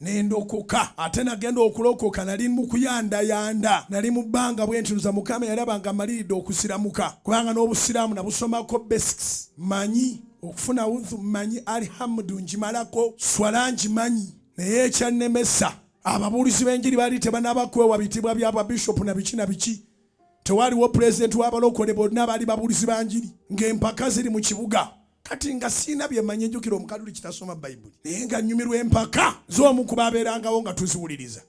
Nendokoka. Ate nagenda okulokoka nali mu kuyandayanda, nali mu bbanga bwe nti nza Mukama yalaba nga maliridde okusiramuka, kubanga n'obusiraamu nabusomako basics, manyi okufuna wudhu, manyi alhamdu ngimalako, swala ngimanyi, naye ekyannemesa ababuulizi b'enjiri baali tebanaba kwewa bitibwa bya babishopu na biki na biki. Tewaliwo pulezidenti w'abalokole, bonna baali babuulizi ba njiri ng'empaka ziri mu kibuga. Kati nga siina bye mmanyi, njukira omukaduli kitasoma Bayibuli, naye nga nnyumirwa empaka z'omu ku babeerangawo nga tuziwuliriza,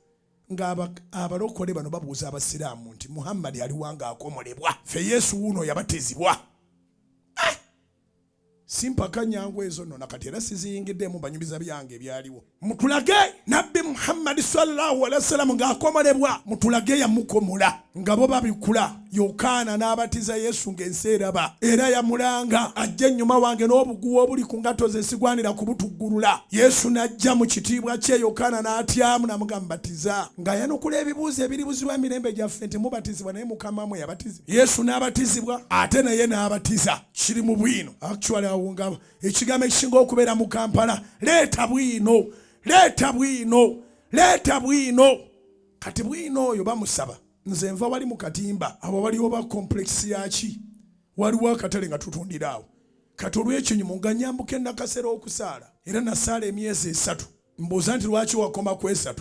nga abalokole bano babuuza abasiraamu nti Muhammadi aliwa ng'akomolebwa, ffe Yesu wuuno yabatizibwa. Si mpaka nyangu ezo nno, nakati era siziyingiddemu, banyumiza byange ebyaliwo. Mutulage Nabbi Muhammadi sallallahu alaihi wasallam ng'akomolebwa, mutulage yamukomola nga bo babikula. Yokaana n'abatiza Yesu ng'ensi eraba, era yamulanga ajja ennyuma wange n'obuguwa obuli ku ngatto ze sigwanira kubutuggulula. Yesu n'ajja mu kitiibwa kye, Yokaana n'atyamu n'amugamba batiza, ng'ayanukula ebibuuzo ebiribuzibwa emirembe gyaffe nti mubatizibwa naye mukama mwe yabatizibwa. Yesu n'abatizibwa ate naye n'abatiza. Kiri mu bwino actually awo nga ekigambo ekisinga okubeera mu Kampala, leeta bwino, leeta bwino, leeta bwino. Kati bwino oyo bamusaba. Nze nva wali mu katimba awo waliwo ba complex yaki, waliwo akatale nga tutundira awo. Kati olw'ekinyumu nga nyambuka enakasera okusaala, era nasaala emyezi 3. Mbuuza nti lwaki wakoma ku 3?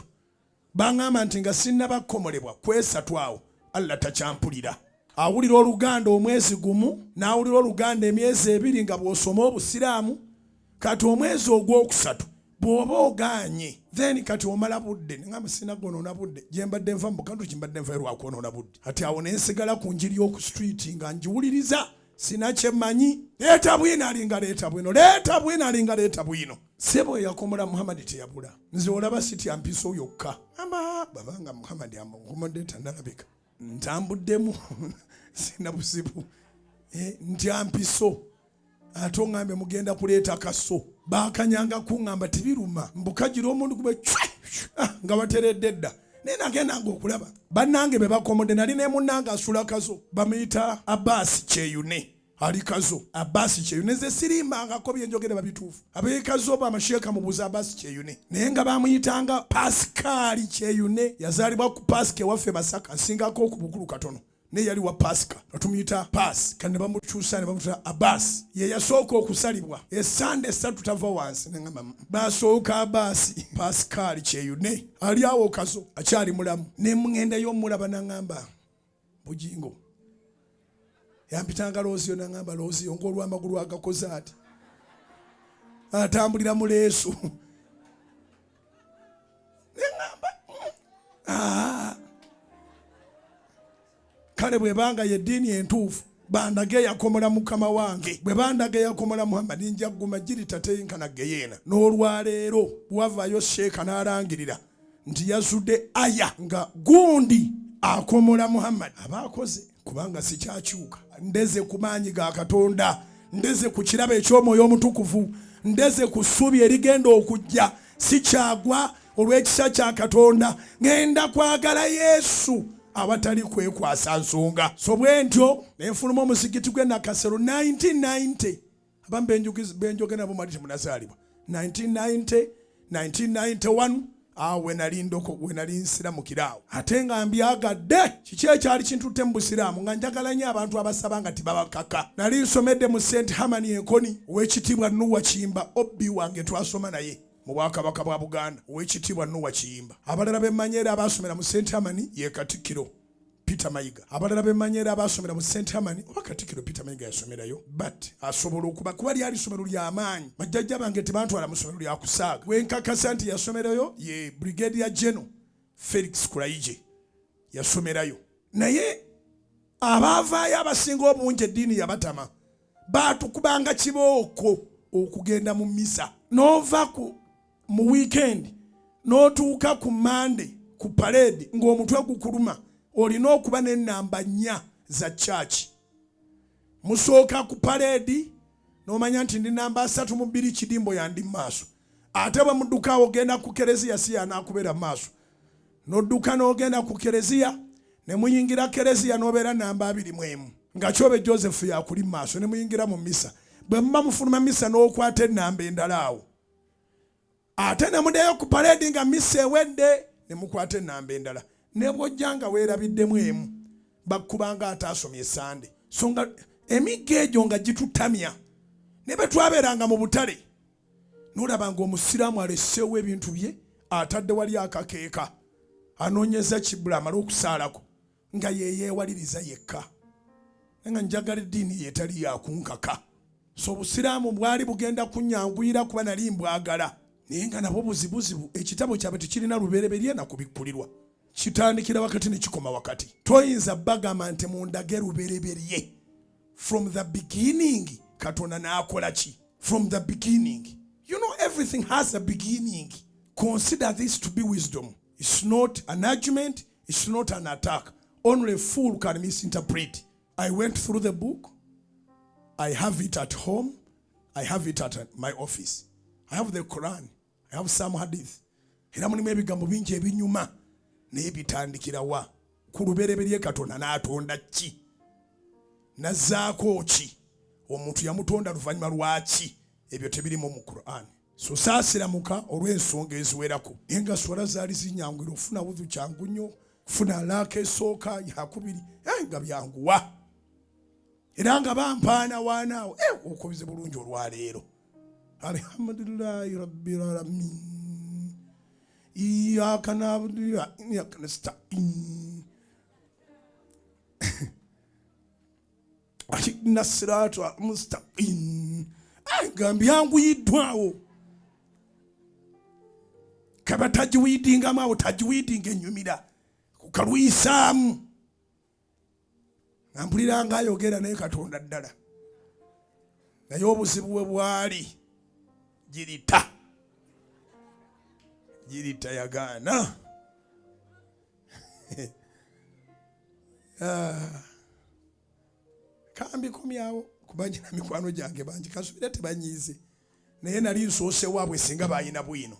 Baŋŋamba nti nga sinnabakomolebwa ku 3 awo Allah takyampulira. Awulira oluganda omwezi gumu, n'awulira oluganda emyezi 2 nga bw'osoma obusiraamu. Kati omwezi ogwokusatu bw'oba ogaanye, then kati omala budde. Ngamba sina gwonoona budde, gye mbadde nva mu bukantu kimbadde nvayo lwakwonoona budde. Ati awo ne nsigala ku njiri y'oku street nga ngiwuliriza, sina kye mmanyi. Leeta bwino alinga leeta bwino, leeta bwino alinga leeta bwino. Ssebo eyakomola Muhammadi teyabula. Nze olaba sitya mpiso yokka. Ama babanga Muhammadi amukomodde tannalabika. Ntambuddemu sina buzibu. Ntya mpiso. Ate oŋŋambe mugenda kuleeta kaso. Baakanyanga kuŋŋamba tibiruma. Mbukagira omuntu gube cwe, nga wateredde dda. Naye nagendanga okulaba bannange be bakomodde. Nali ne munnange asula Kazo, bamuyita Abbas Kyeyune, ali Kazo. Abbas Kyeyune, nze sirimbangako, bye njogera babituufu. Ab'e Kazo bamasheeka mubuuza Abbas Kyeyune, naye nga bamuyitanga Pasikaali Kyeyune. Yazaalibwa ku Pasika ewaffe Masaka, nsingako ku bukulu katono, naye yali wa Pasika nga tumuyita Paasi. Kati ne bamukyusa ne bamututa Abbas. Ye yasooka okusalibwa esande 3 tava wansi. Ne ngamba basooka Abbas Pasikaali Kyeyune ali awo Kazo, akyali mulamu. Ne ŋŋendayo omulaba, n'aŋŋamba Bugingo yampitanga Looziyo, n'aŋŋamba Looziyo ng'olw'amagulu agakoze ati atambulira mu leesu. Ne ŋŋamba kale bw'ebanga y'eddiini entuufu bandage eyakomola mukama wange, bwe bandage eyakomola Muhammadi nja kuguma giri tateyinkana geyeena. N'olwaleero wavaayo sheeka n'alangirira nti yazudde aya nga gundi akomola Muhammad, aba akoze, kubanga sikyakyuka. Ndeze ku maanyi ga Katonda, ndeze ku kirabo eky'Omwoyo Omutukuvu, ndeze ku ssuubi erigenda okujja. Sikyagwa olw'ekisa kya Katonda, ŋŋenda kwagala Yesu awatali kwekwasa nsonga. So bwe ntyo ne nfuluma omuzikiti gw'e Nakasero 1990. Abamu benjogera nabo mwali temunazaalibwa. 1990, 1991 awo we nali ndoko, we nali nsiramukira awo, ate nga mbyagadde. Kiki ekyali kintutte mu busiraamu? Nga njagala nnyo abantu abasaba nga tebabakaka. Nali nsomedde mu St Herman Enkoni, ow'ekitiibwa Nuwa Kiyimba obbi wange twasoma naye mu Bwakabaka bwa Buganda, ow'ekitiibwa Nuwa Kiyimba. Abalala bemmanyi era abaasomera mu St Herman ye Katikkiro Peter Mayiga. Abalala bemmanyi era abaasomera mu St Herman, oba Katikkiro Peter Mayiga yasomerayo, but asobola okuba kuba lyali ssomero lya maanyi. Bajjajja bange tebantwala mu ssomero lya kusaaga. Wenkakasa nti yasomerayo ye Brigadier General Felix Kulayigye yasomerayo. Naye abaavaayo abasinga obungi eddiini yabatama, baatukubanga kibooko okugenda mu misa. N'ova ku mu weekend n'otuuka ku Monday ku parade ng'omutwe gukuluma, olina okuba n'ennamba 4 za church. Musooka ku parade n'omanya nti ndi namba 32, kidimbo yandi mu maaso. Ate bwe mudduka awo ogenda ku kereziya, si yanaakubeera mu maaso. N'odduka n'ogenda ku kereziya, ne muyingira kereziya n'obeera namba 21, nga Kyobe Joseph yakuli mu maaso, ne muyingira mu misa. Bwe muba mufuluma misa n'okwata ennamba endala awo. Ate ne muddayo ku paleedi nga misa ewedde ne mukwata ennamba endala. Ne bw'ojja nga weerabiddemu emu, bakkubanga ataasomye Sande. So nga emiggo egyo nga gitutamya. Ne bwe twabeeranga mu butale, n'olaba ng'Omusiraamu aleseewo ebintu bye, atadde wali akakeeka, anoonyeza kibula amale okusaalako, nga yeyeewaliriza yekka. Naye nga njagala eddiini ye etali yakunkaka. So Obusiraamu bwali bugenda kunnyanguyira kuba nali mbwagala, naye nga nabwo buzibuzibu. Ekitabo kyabwe tekirina lubereberye na kubikkulirwa, kitandikira wakati ne kikoma wakati. Toyinza bagamba nti mundage lubereberye, from the beginning Katonda n'akola ki? From the beginning, you know, everything has a beginning. Consider this to be wisdom. It's not an argument, it's not an attack. Only a fool can misinterpret. I went through the book. I have it at home. I have it at my office. I have the Quran. I have some hadith. Era mulimu ebigambo bingi ebinyuma, naye bitandikira wa? Ku lubereberye Katonda n'atonda ki? Nazzaako ki? Omuntu yamutonda luvannyuma lwaki? Ebyo tebirimu mu Quran. So saasiramuka olw'ensonga eziwerako, naye nga swala zaali zinyangwira. Ofuna wudhu kyangu nnyo, kufuna alaaka esooka, yakubiri, nga byanguwa, era nga bampaana waanaawo. Okubize bulungi olwaleero. Alhamdulillahi rabbil alamin, iyyaka na'budu wa iyyaka nasta'in, ihdina sirata mustaqim. Nga mbyanguyiddwawo. Kaba tajiwidingamu awo, tajiwidinga enyumira kukaluyisaamu, nga mpulira nga ayogera naye Katonda ddala. Naye obuzibu we bwali girita girita yagaana. Kambikomyawo kuba nyina mikwano gyange bangi, kasubira tebanyiize, naye nali nsoose waabwe singa bayina bwino.